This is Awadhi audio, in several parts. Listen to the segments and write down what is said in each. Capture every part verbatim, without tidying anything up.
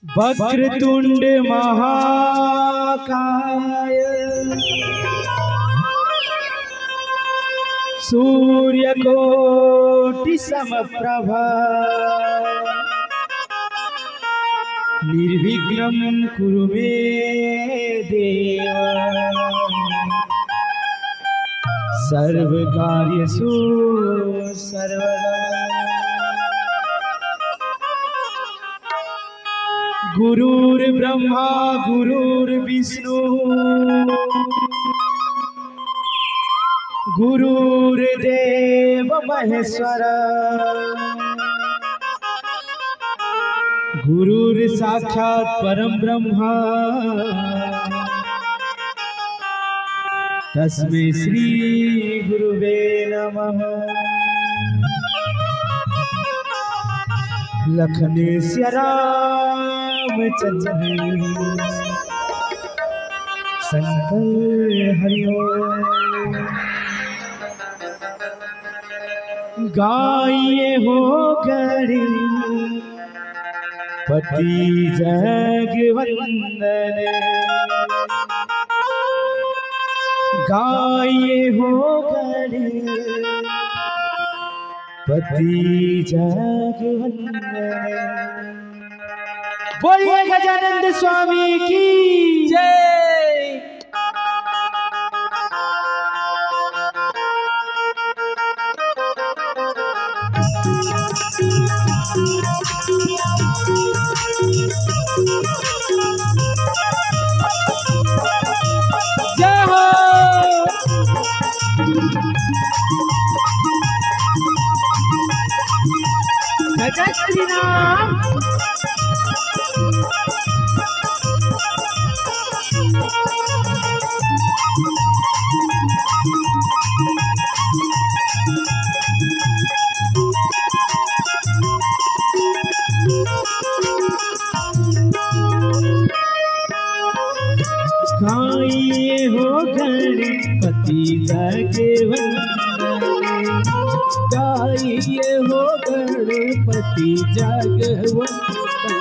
वक्रतुंड महाकाय सूर्यकोटि समप्रभा निर्विघ्नं कुरु मे देव सर्वकार्येषु सर्वदा। गुरुर्ब्रह्मा गुरुर्विष्णु गुरुर्देव महेश्वर गुरुर्साक्षात् परं ब्रह्म तस्मै श्री गुरुवे नमः। लखन सिया रामचंद्र शंकर हरि ओम। गाइए हो गणपति जगवंदन, गाइए हो गणपति जगवंदन। बोलिए गजानंद स्वामी की जय। जय हो। जय श्री राम। गाइए हो गणपति जगवंदन, गाइए हो गणपति जगवंदन,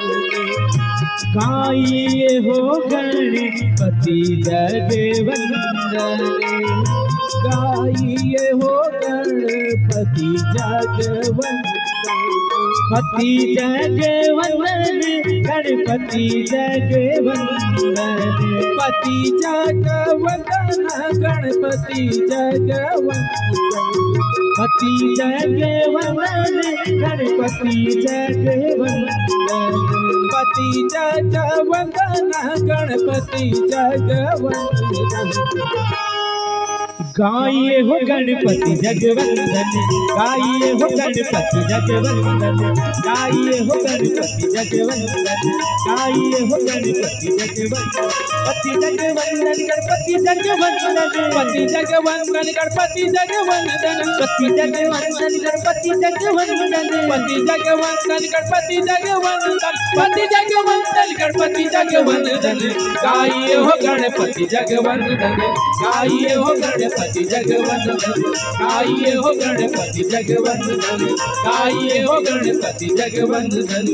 गाइए हो गणपति जगवंदन, गाइए हो गणपति जगवंदन। पति जगवंदन, गणपति जगवंदन। पति जगवंदन, गणपति जगवंदन। पति जगवंदन, गणपति जगवंदन। पति जगवंदन, गणपति जगवंदन। गाइए हो गणपति जगवंदन, गाइए हो गणपति जगवंदन, गाइए हो गणपति जगवंदन, गाइए हो गणपति जगवंदन। पति जगवंदन, गणपति जगवंदन, पति जगवंदन, गणपति जगवंदन, पति जगवंदन, गणपति जगवंदन, पति जगवंदन, गणपति जगवंदन, पति जगवंदन, गणपति जगवंदन। गाइए हो गणपति जगवंदन, गाइए हो गणपति जगवंदन, गाइए हो गणपति जगवंदन, गाइए हो गणपति जगवंदन।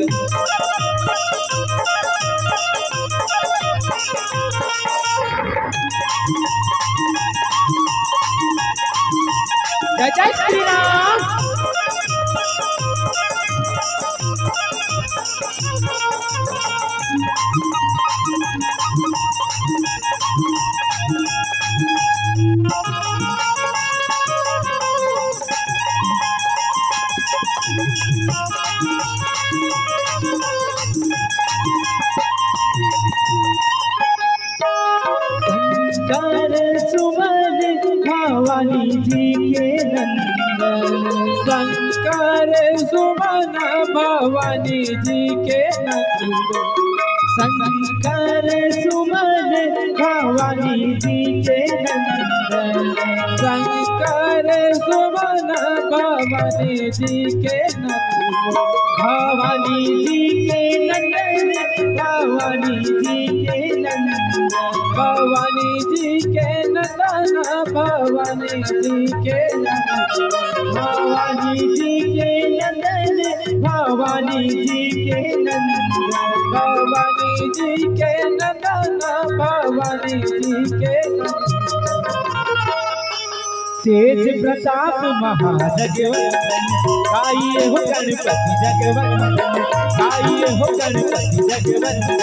जय जय श्री राम। शंकर सुमन भवानी जी के नंदन, शंकर सुमन भवानी जी के नंदन, शंकर सुमन भवानी जी के नंदन, शंकर सुमन भवानी जी के नंदन, भवानी जी के नंदन, भवानी जी के नंदन, भवानी जी के नंदन, भवानी जी के नंदन, भवानी जी के नंदन, भवानी जी के नंदन, भवानी जी के नंदन, भवानी जी के नंदन। तेज प्रताप महाजगवंदन, गाइए हो गणपति जगवंदन, गाइए हो गणपति जगवंदन,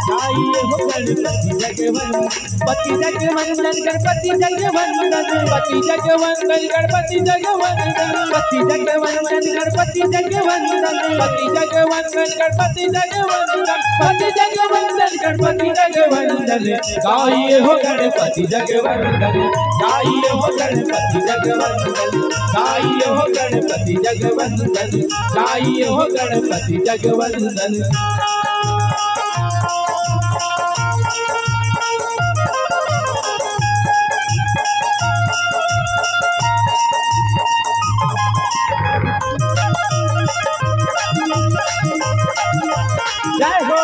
गाइए हो गणपति जगवंदन। पति जगवंदन, गणपति जगवंदन, पति जगवंदन, गणपति जगवंदन, पति जगवंदन, गणपति जगवंदन, पति जगवंदन, गणपति जगवंदन, पति जगवंदन, गणपति जगवंदन। गाइए हो गणपति जगवंदन, गाइए हो गणपति जगवंदन, गाइए हो गणपति जगवंदन, गाइए हो गणपति जगवंदन। जय हो।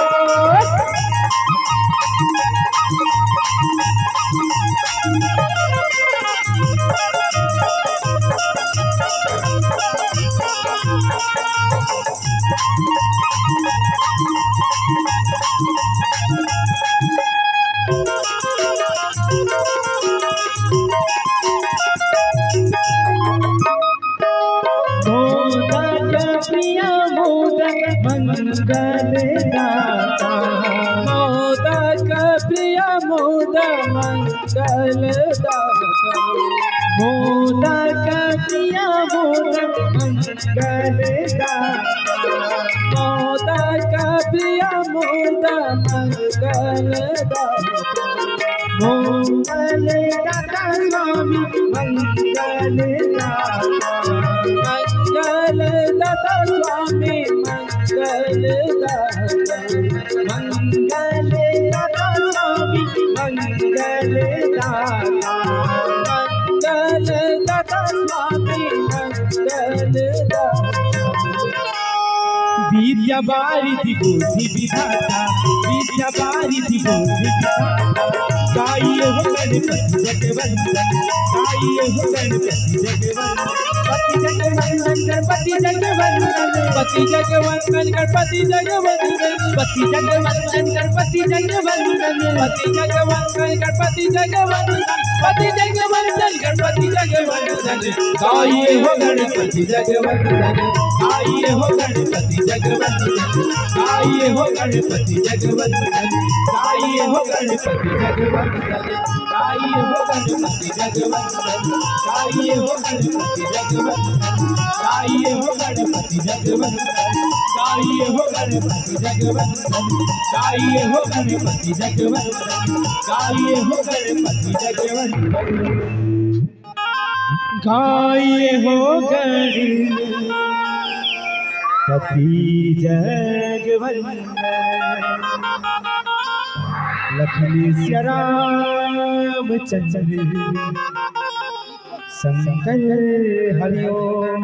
मोदक प्रिय मोद मंगल दाता, मोदक प्रिय मोद मंगल दाता, मोदक प्रिय मोद मंगल दाता, मोदक प्रिय मोद मंगल दाता। मंगल दाता स्वामी मंगल दाता, मंगल दाता स्वामी मंगल दाता, मंगल दाता स्वामी मंगल दाता, मंगल दाता स्वामी मंगल दाता। विद्या वारिधि बुद्धि विधाता, विद्या वारिधि बुद्धि विधाता। गाइए हो गणपति जगवंदन, गाइए हो गणपति जगवंदन। पति जगवंदन, गणपति जगवंदन, पति जगवंदन, गणपति जगवंदन, पति जगवंदन, गणपति जगवंदन, पति जगवंदन, गणपति जगवंदन, पति जगवंदन, गणपति जगवंदन। गाइए हो गणपति जगवंदन, गाइए हो गणपति जगवंदन, गाइए हो गणपति जगवंदन, गाइए हो गणपति जगवंदन, गाइए हो गणपति जगवंदन, गाइए हो गणपति जगवंदन, गाइए हो गणपति जगवंदन, गाइए हो गणपति जगवंदन, गाइए हो गणपति जगवंदन, गाइए हो गणपति जगवंदन। गाइए हो गणपति जगवंदन, लखन सिया रामचंद्र शंकर हरि ओम।